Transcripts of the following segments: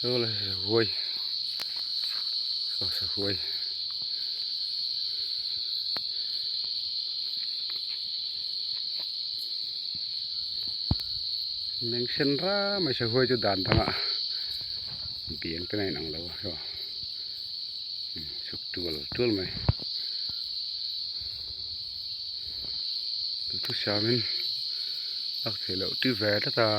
Saw lai sahuai saw sahuai meng sen ram mai sahuai chu dan dangah biang te nen ang lo a saw chhuk tual tual mai duhthusam in lak theih loh ti ve tlat a.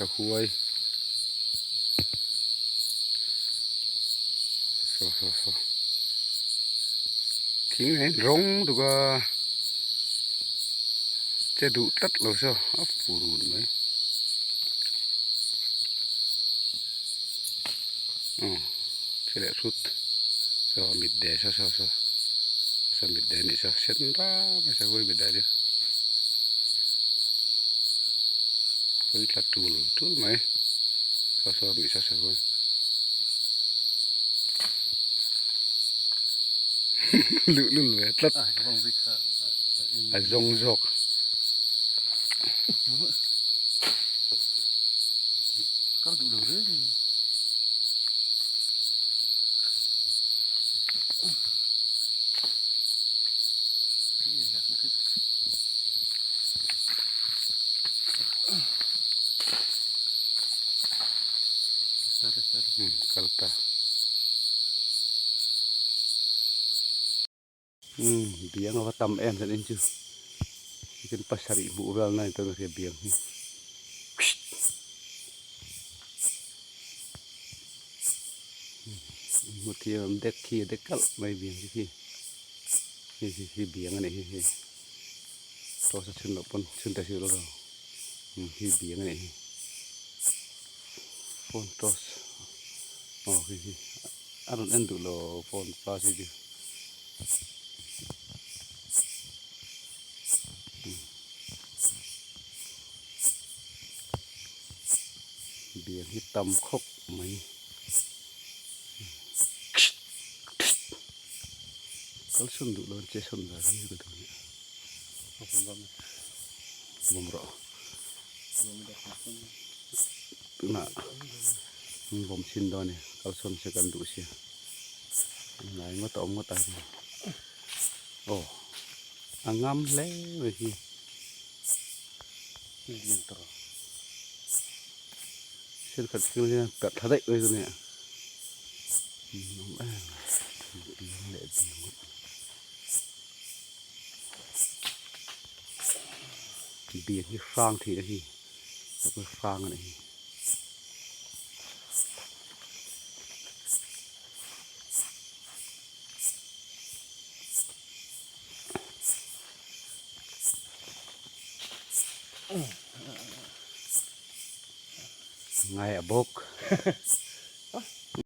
Sahuai saw saw saw thing nei rawng tuk a che duh tlat lo saw a fu run mai aw che leh hrut saw a mit de saw saw saw saw mit de anih saw sen ram mai sahuai mit de chu hawi tla tul tul mai saw saw anih saw sahuai. Luh lul ve tlat a zawng zawk. Kal ta umm biang a va tam em zan in chu chicken pasarih hmuh vel na ni tawh mai biang hi hmu thiam dek khi a dek kalh mai biang te khi hei hi hi biang a nih hi hei toss a chhun loh pawn chhun ta si lo hei biang a nih hi. Phone toss aw hei hi a rawn en duh lo phone pa hi chu biang hi tam khawp mai kal sawn duh lo che sawn dan hi ka duh nia bawm rawh. Tunah an vawm chhin dawn a ni kalsawn se kan duh sia ngai ngawt a awm ngawt a aw a ngam hle mai hi thenkhat chu hian perh thla daih mai chu nia leh Biak hi hrang thei a hi hrang a nih hi. Ngai a bawk.